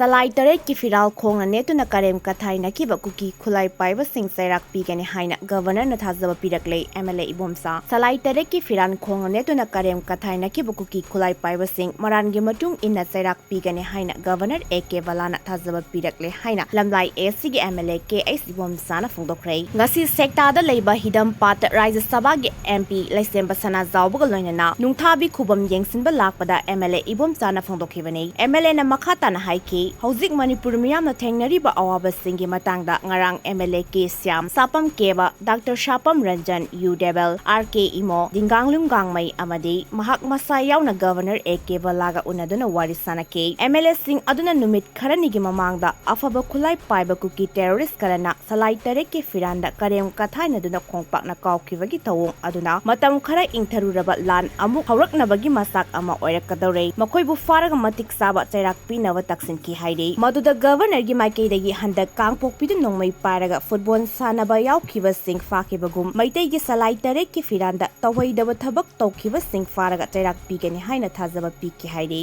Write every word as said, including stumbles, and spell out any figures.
ꯁꯂꯥꯏ ꯇꯔꯦꯠꯀꯤ ꯐꯤꯔꯥꯜ ꯈꯣꯡꯅ ꯅꯦꯠꯇꯨꯅ ꯀꯔꯦꯝ ꯀꯊꯥꯏꯅꯈꯤꯕ ꯀꯨꯀꯤ ꯈꯨꯠꯂꯥꯏ ꯄꯥꯏꯕꯁꯤꯡ ꯆꯩꯔꯥꯛ ꯄꯤꯒꯅꯤ ꯍꯥꯏꯅ ꯒꯕꯔꯅꯔꯅ ꯊꯥꯖꯕ ꯄꯤꯔꯛꯂꯦ꯫ ꯑꯦꯝ ꯑꯦꯜ ꯑꯦ ꯏꯕꯣꯝꯆꯥ꯫ ꯁꯂꯥꯏ ꯇꯔꯦꯠꯀꯤ ꯐꯤꯔꯥꯜ ꯈꯣꯡꯅ ꯅꯦꯠꯇꯨꯅ ꯀꯔꯦꯝ ꯀꯊꯥꯏꯅꯈꯤꯕ ꯀꯨꯀꯤ ꯈꯨꯠꯂꯥꯏ ꯄꯥꯏꯕꯁꯤꯡ ꯃꯔꯥꯟꯒꯤ ꯃꯇꯨꯡ ꯏꯟꯅ ꯆꯩꯔꯥꯛ ꯄꯤꯒꯅꯤ ꯍꯥꯏꯅ ꯒꯕꯔꯅꯔ ꯑꯦ ꯀꯦ ꯕꯂꯥꯅ ꯊꯥꯖꯕ ꯄꯤꯔꯛꯂꯦ ꯍꯥꯏꯅ ꯂꯝꯂꯥꯏ ꯑꯦ ꯁꯤꯒꯤ M L A K H ꯏꯕꯣꯝꯆꯥꯅ ꯐꯣꯡꯗꯣꯛꯈ꯭ꯔꯦ꯫ ꯉꯁꯤ ꯁꯦꯛꯇꯥꯗ ꯂꯩꯕ ꯍꯤꯗꯝꯄꯥꯠꯇ ꯔꯥꯖ꯭ꯌ ꯁꯚꯥꯒꯤ ꯑꯦꯝ ꯄꯤ ꯂꯩꯁꯦꯝꯕ ꯁꯅꯥꯖꯥꯎꯕꯒ ꯂꯣꯏꯅꯅ ꯅꯨꯡꯊꯥꯕꯤ ꯈꯨꯕꯝ ꯌꯦꯡꯁꯤꯟꯕ ꯂꯥꯛꯄꯗ ꯑꯦꯝ ꯑꯦꯜ ꯑꯦ ꯏꯕꯣꯝꯆꯥꯅ ꯐꯣꯡꯗꯣꯛꯈꯤꯕꯅꯤ꯫ ꯑꯦꯝ ꯑꯦꯜ ꯑꯦꯅ ꯃꯈꯥ ꯇꯥꯅ ꯍꯥꯏꯈꯤ, ꯍꯧꯖꯤꯛ ꯃꯅꯤꯄꯨꯔ ꯃꯤꯌꯥꯝꯅ ꯊꯦꯡꯅꯔꯤꯕ ꯑꯋꯥꯕꯁꯤꯡꯒꯤ ꯃꯇꯥꯡꯗ ꯉꯔꯥꯡ M L A K Shyam, Sapam Keba, doctor Sapam Ranjan, U Debel, R K Imo, Dinganglung Gangmei ꯑꯃꯗꯤ ꯃꯍꯥꯛ ꯃꯁꯥ ꯌꯥꯎꯅ ꯒꯕꯔꯅꯔ ꯑꯦ ꯀꯦ ꯕꯂꯥꯒ ꯎꯅꯗꯨꯅ ꯋꯥꯔꯤ ꯁꯥꯅꯈꯤ꯫ ꯑꯦꯝ ꯑꯦꯜ ꯑꯦꯁꯤꯡ ꯑꯗꯨꯅ ꯅꯨꯃꯤꯠ ꯈꯔꯅꯤꯒꯤ ꯃꯃꯥꯡꯗ ꯑꯐꯕ ꯈꯨꯠꯂꯥꯏ ꯄꯥꯏꯕ ꯀꯨꯀꯤ ꯇꯦꯔꯣꯔꯤꯁ ꯈꯔꯅ ꯁꯂꯥꯏ ꯇꯔꯦꯠꯀꯤ ꯐꯤꯔꯥꯟꯗ ꯀꯔꯦꯝ ꯀꯊꯥꯏꯅꯗꯨꯅ ꯈꯣꯡꯄꯥꯛꯅ ꯀꯥꯎꯈꯤꯕꯒꯤ ꯊꯧꯑꯣꯡ ꯑꯗꯨꯅ ꯃꯇꯝ ꯈꯔ ꯏꯪꯊꯔꯨꯔꯕ ꯂꯥꯟ ꯑꯃꯨꯛ ꯍꯧꯔꯛꯅꯕꯒꯤ ꯃꯆꯥꯛ ꯑꯃ ꯑꯣꯏꯔꯛꯀꯗꯧꯔꯦ꯫ ꯃꯈꯣꯏꯕꯨ ꯐꯥꯔꯒ ꯃꯇꯤꯛ ꯆꯥꯕ ꯆꯩꯔꯥꯛ ꯄꯤꯅꯕ ꯇꯛꯁꯤꯟꯈꯤ ꯍꯥꯏꯔꯤ꯫ ꯃꯗꯨꯗ ꯒꯕꯔꯅꯔꯒꯤ ꯃꯥꯏꯀꯩꯗꯒꯤ ꯍꯟꯗꯛ ꯀꯥꯡꯄꯣꯛꯄꯤꯗ ꯅꯣꯡꯃꯩ ꯄꯥꯏꯔꯒ ꯐꯨꯠꯕꯣꯜ ꯁꯥꯟꯅꯕ ꯌꯥꯎꯈꯤꯕꯁꯤꯡ ꯐꯥꯈꯤꯕꯒꯨꯝ, ꯃꯩꯇꯩꯒꯤ ꯁꯂꯥꯏ ꯇꯔꯦꯠꯀꯤ ꯐꯤꯔꯥꯟꯗ ꯇꯧꯍꯩꯗꯕ ꯊꯕꯛ ꯇꯧꯈꯤꯕꯁꯤꯡ ꯐꯥꯔꯒ ꯆꯩꯔꯥꯛ ꯄꯤꯒꯅꯤ ꯍꯥꯏꯅ ꯊꯥꯖꯕ ꯄꯤꯈꯤ ꯍꯥꯏꯔꯤ꯫